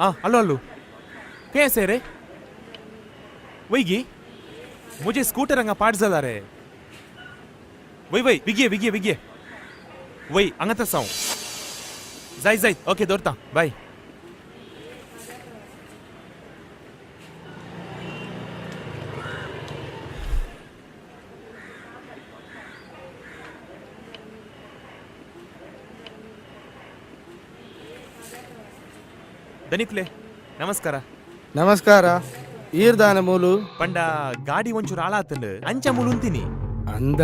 ಆ hello hello, कैसे रे? वैगी मुझे स्कूटर हंगा पाट जाला रे. वै वै, विगिये विगिये विगिये. वै हांगाच आसा हांव. जाय जाय, ओके, दवरता, बाय. ದನಿಕ್ಲೆ ನಮಸ್ಕಾರ. ನಮಸ್ಕಾರ. ಈರ್ದಾನ ಮೂಲು? ಪಂಡ ಗಾಡಿ ಒಂಚೂರು ಹಾಳಾತಂಡು, ಅಂಚ ಮುಲುಂತೀನಿ. ಅಂದ.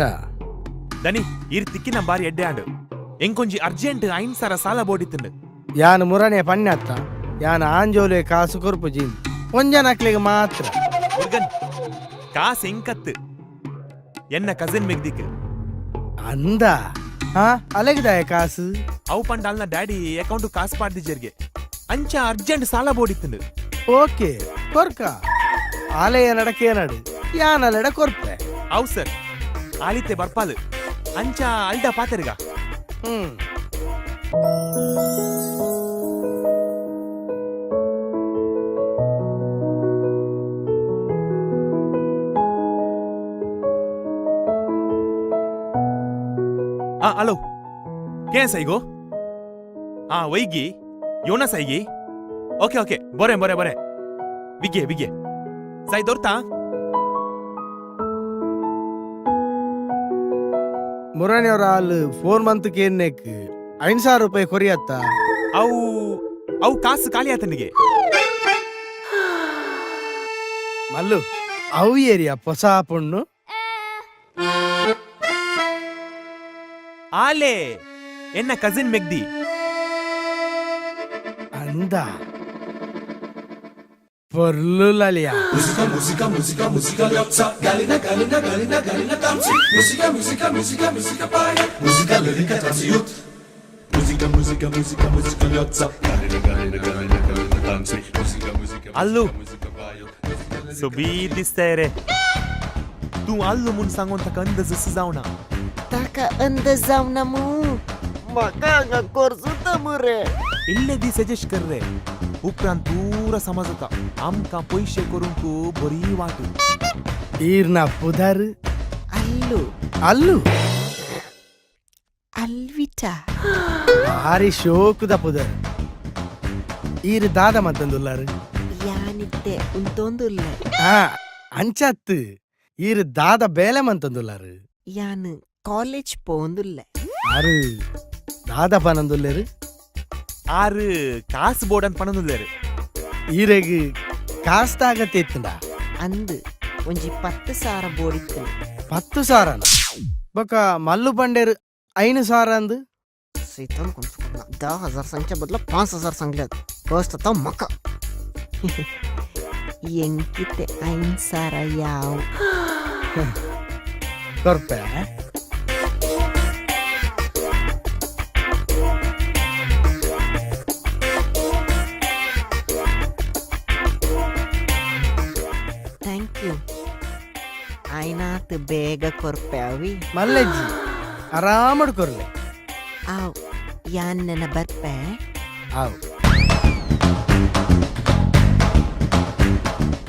ದನಿ, ಇರ್ ತಿಕ್ಕಿನ ಬಾರಿ ಎಡ್ಡೆ ಆಂಡು. ಎಂಕೊಂಜಿ ಅರ್ಜೆಂಟ್ 5000 ಸಾಲ ಬೋಡಿತ್ತಂಡು. ಯಾನ್ ಮುರನೆ ಪಣ್ಯತ್ತ, ಯಾನ್ ಆಂಜೋಲೆ ಕಾಸು ಕೊರ್ಪುಜಿ, ಒಂಜನಕ್ಲಿಗೆ ಮಾತ್ರ. ಮುರುಗನ್, ಕಾಸು ಎಂಕತ್ತು, ಎನ್ನ ಕಸಿನ್ ಮೆಗ್ದಿಕ್. ಅಂದ, ಹಾ, ಅಲೆಗ್ದಾಯ ಕಾಸು? ಅವು ಪಂಡ ಅಲ್ನ ಡ್ಯಾಡಿ ಅಕೌಂಟ್ ಕಾಸು ಪಾಡ್ದಿಜರ್ಗೆ, ಅಂಚ ಅರ್ಜೆಂಟ್ ಸಾಲ ಬೋಡಿತ್ತಂಡು. ಓಕೆ, ಕೊರ್ಕ. ಆಲೆಯ ನಡಕೇನಡು, ಯಾನ್ ಅಲೆಡ ಕೊರ್ಪೆ. ಅವು ಸರ್, ಆಲಿತೆ ಬರ್ಪಾಲು, ಅಂಚ ಅಲ್ಡ ಪಾತೆರ್ಗ. ಹ್ಮ್. ಆ ಹಲೋ, ಕೆ ಸೈಗೋ? ಆ ವೈಗಿ ಯೋನ ಸೈಗಿ. ಓಕೆ ಓಕೆ, ಬೊರೆ ಬೊರೆ ಬೊರೆ, ವಿಗ್ಗೆ ವಿಗ್ಗೆ ಸೈ, ದೊರ್ತಾ. ಮುರಣಿಯವರ ಅಲ್ ಫೋನ್ ಮಂತ್ ಕೇನ್ನೆಕ್ 5000 ರೂಪಾಯಿ ಕೊರಿಯತ್ತ. ಅವು ಅವು ಕಾಸು ಖಾಲಿ ಆತನಿಗೆ. ಮಲ್ಲು, ಅವು ಏರಿಯಾ ಹೊಸ ಪೊಣ್ಣು? ಆಲೆ ಎನ್ನ ಕಸಿನ್ ಮೆಗ್ದಿ. ಅಂದ, ಪೊರ್ಲುಲಲಿಯ. Música, música, música, música lioza. Galina, galina, galina, galina tanzi. Música, música, música, música paia. Música lirica tanziut. Música, música, música, música lioza. Galina, galina, galina, galina tanzi. Música, música, Allu. Música, música paia. ಸುಬೀ ದಿಸ್ತಾರೆ ತೂं ಅಲ್ಲು ಮುನ್ सांगून ताका अंदाज जावना. ताका अंदाज जावना मू, म्हाका हांगा कोर्सुता मुरे. इल्ले दी सजेस्ट कर रे, उपरांत पूरा समज जाता आमकां पयशे करूंक बरी वाट. ಈರ್ನ ಪುದರ್? ಅಲ್ಲು. ಅಲ್ಲು. ಅಲ್ವಿಟಾ. ಭಾರಿ ಶೋಕುದ ಪುದರ್. ಈರ್ ದಾದ ಮತ್ತೊಂದುಲ್ಲಾರು? ಯಾನಿತ್ತೆ ಉಂತೊಂದುಲ್ಲೆ. ಆ, ಅಂಚತ್ತು, ಈರ್ ದಾದ ಬೇಲೆ ಮಂತಂದುಲ್ಲಾರು? ಯಾನ್ ಕಾಲೇಜ್ ಪೋಂದುಲ್ಲೆ. ಆರು ದಾದ ಪನಂದುಲ್ಲೇರು? ಆರು ಕಾಸು ಬೋರ್ಡ್ ಪಣನುಲ್ಲೇರು. ಈರೆಗ್ ಕಾಸ್ತಾಗತ್ತೆ ಇತ್ತಂಡ? ಅಂದ್, ಒಂಜಿ 10,000 ಬೋಡಿತ್ತನೆ. 10,000? ಬೊಕ ಮಲ್ಲು ಪಂಡೇರು 5,000 ಅಂದು. सैतान कम से कम 10,000 सांगच्या बदला 5,000 सांगल्यात, बस आता मका ಎಂಕಿತೆ 5,000 ಯಾವ್. ಕೊರ್ಪೆ. Thank you. ಆಯ್ನಾತ್ ಬೇಗ ಕೊರ್ಪೆ ಅವಿ. ಮಲ್ಲೆಜ್ಜಿ, ಆರಾಮಡ್ ಕೊರ್ಲೆ. ಆವ್, ಯಾನ್ ನೆನ ಬರ್ಪೆ. ಆವ್,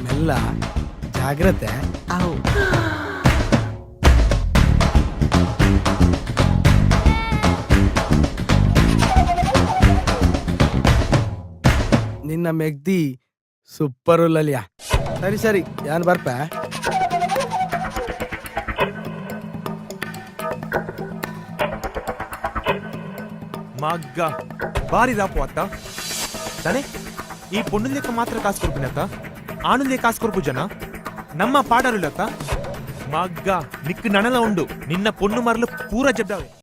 ಮೆಲ್ಲ, ಜಾಗ್ರತೆ. ಆವ್. ನಿನ್ನ ಮೆಗ್ದಿ ಸೂಪರ್ ಉಲ್ಲಲಿಯ. ಸರಿ ಸರಿ, ಯಾನ್ ಬರ್ಪೆ. ಮಗ್ಗ, ಬಾರಿ ರಾಪು ಅತ್ತ. ತಾನೆ ಈ ಪೊಣ್ಣು ಮಾತ್ರ ಕಾಸು ಕೊರ್ಪಿನತ್ತ, ಆನುಂದೆ ಕಾಸು ಕೊರ್ಪು ಜನ ನಮ್ಮ ಪಾಡರುಲತ್ತ. ಮಗ್ಗ, ನಿಕ್ ನನಲ ಉಂಡು, ನಿನ್ನ ಪೊಣ್ಣು ಮರಲು ಪೂರ ಜಬ್ದಾವೆ.